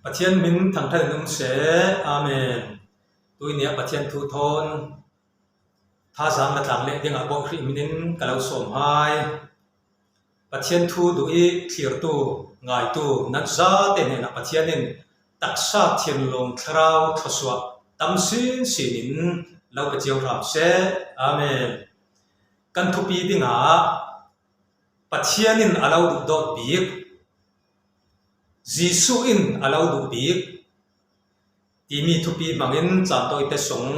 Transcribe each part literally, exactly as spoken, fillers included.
Pathian min thangṭhat in um seh. Amen. Tuinia Pathian thu thawn thazang la tlang leh dingah Bawihrih minin ka lo sawm hai. Pathian thu duh i thlirtu, ngaitu nan zate hnenah Pathian in taksa thinlung thlarau thluasuah tam sinsin in lo pe cio hram seh. Amen. Kan thupi dingah Pathian in a lo duhdawt bik, Jesuh in a lo duh bik timi thupi hmangin cantawite sung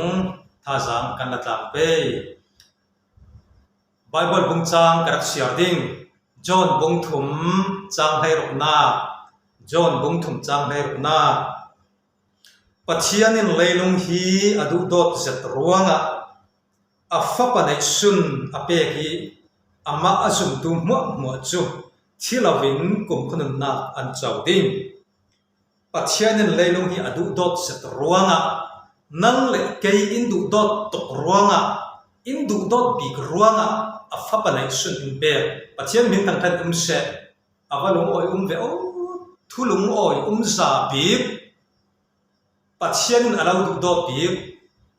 thazang kan la tlang pei. Bible bung chang ka rak siar ding. John bung thum chang hleirukna. John bung thum chang hleirukna. Pathian in leilung hi a duhdawt zet ruangah a Fapa neihsun a pek hi, amah a zumtu hmuahhmuah cu thi loin kumkhua nunnak an co ding. Pathian in leilung hi a duhdawt zet ruangah, nang le kei in duhdawt tuk ruangah, in duhdawt bik ruangah a Fapa neihsun in pek. Pathian min thangṭhat um seh. A va lungawi um ve aw, thu lungawi um za bik. Pathian in a lo duhdawt bik,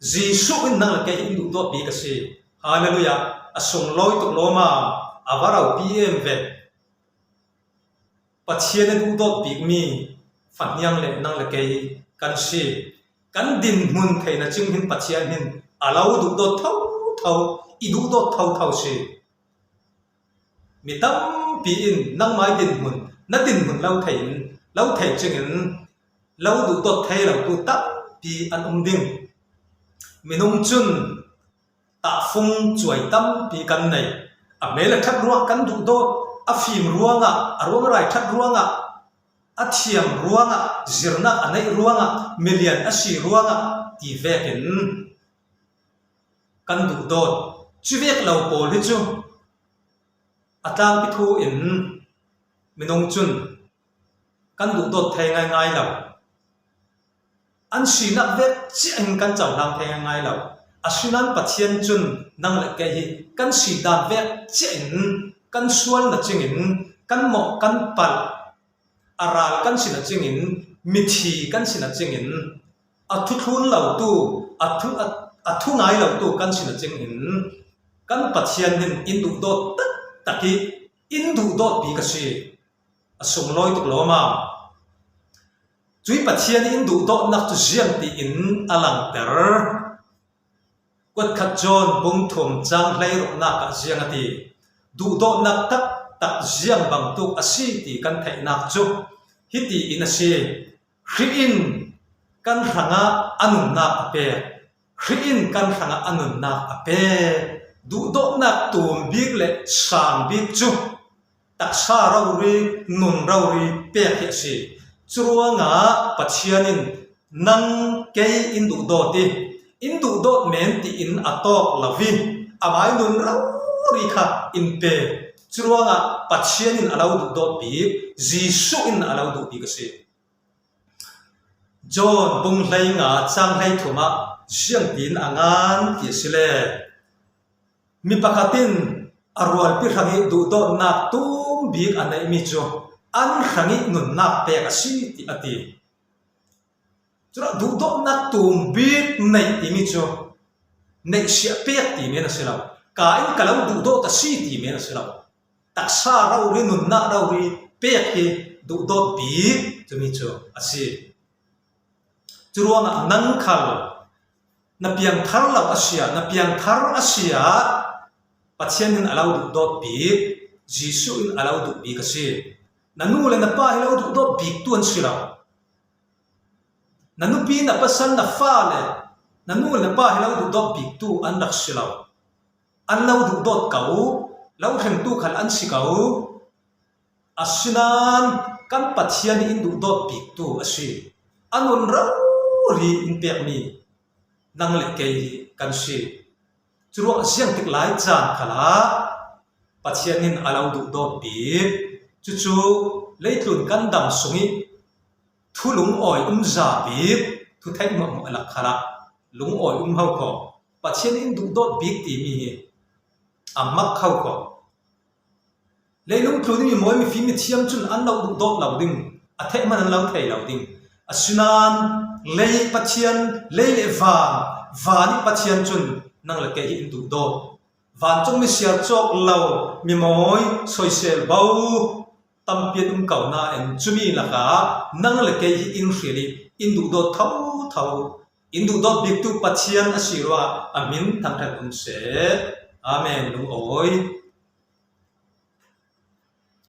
Jesuh in nang le kei in duhdawt bik a si. Hallelujah. A sunglawi tuk lawma, a va ropi em ve. Pathian a duhdawt bikmi fahniang le nang le kei kan si. Kan dinhmun theihna cing hin Pathian hin a lo duhdawt thotho, i duhdawt thotho si. Mi tampi in nangmai dinhmun, na dinhmun lo thei in, lo thei cingin lo duhdawt thei lotu tampi an um ding. Minung cun tahfung cuai tampi kan nei. A mel a ṭhat ruangah kan duhdawt, a fim ruangah, a ruangrai ṭhat ruangah, a thiam ruangah, zirnak a neih ruangah, milian a si ruangah ti vekin kan duhdawt. Cuvek lo pawl hi cu a tlangpi thu in minung cun kan duhdawt thei ngaingai lo. An sinak vek ciah in kan cohlang thei ngaingai lo. Asinain Pathian cun nang le kei hi kan si dan vek ciah in kan sual na cingin kan mawh kan palh, a ral kan si na cingin, mithi kan si na cingin, a thu thlun lotu, a thu, a, a thu ngai lotu kan si na cingin, kan Pathian hin in duhdawt taktak i in duhdawt bik a si. A sunglawi tuk lawma. Cui Pathian in duhdawtnak cu ziang tiin a langter. Kuatkhat John bung thum cang hleiruknak ah ziang a ti. Duhdawtnak taktak ziang bangtuk a si ti kan theihnak cu hiti in a si. Khrih in kan hrangah a nunnak a pek. Khrih in kan hrangah a nunnak a pek. Duhdawtnak tum bik le sang bik cu taksa rori, nun rori pek hi a si. Curuangah Pathian in nang kei in duhdawt i, in duhdawt men tiin a tawk lo i, amai nun rori kha in pe. Curuangah Pathian in a lo duhdawt bik, Jesuh in a lo duh bik a si. John bung hleinga cang hleithum ah ziang tiin a ngan ti a si le, mi pakhat in a rualpi hrangih duhdawtnak tum bik a neihmi cu an hrangih nunnak pek a si, ti a ti. Curuah duhdawtnak tum bik neih timi cu neihsiah pek ti men a si lo. Ka in ka lo duhdawt a si ti men a si lo. Taksa rori, nunnak rori pek hi duhdawt bik timi cu a si. Curuangah nang khal na piangthar lo a si ah, na piangthar a si ah Pathian in a lo duhdawt bik, Jesuh in a lo duh bik a si. Na nu le na pa hi lo duhdawt bik tu an si lo. Na nupi, na pasal, na fale, na nu le na pa hi lo duhdawt bik tu an rak si lo. An lo duhdawt ko, lo hremtu khal an si ko. Asinain kan Pathian in duhdawt bik tu a si. A nun rori in pekmi nang le kei hi kan si. Curuah ziangtik lai caan khalah Pathian in a lo duhdawt bik. Cucu leitlun kan dam sung i thu lungawi um za bik, thu theih hmuahhmuah lak khalah lungawi um ho kho. Pathian in duhdawt bik timi hi a mak ho kho. Leilung tlun i mi mawi, mi fim, mi thiam cun an lo duhdawt lo ding, a theih hman an lo thei lo ding. Asinain lei Pathian, lei le van, van i Pathian cun nang le kei hi in duhdawt. Vancung mi siar cawk lo, mi mawi soisel bo tampi an um ko nain cumi lakah nang le kei hi in hril i in duhdawt thotho. In duhdawt biktu Pathian a si ruangah a hmin thangṭhat um seh. Amen. Lungawi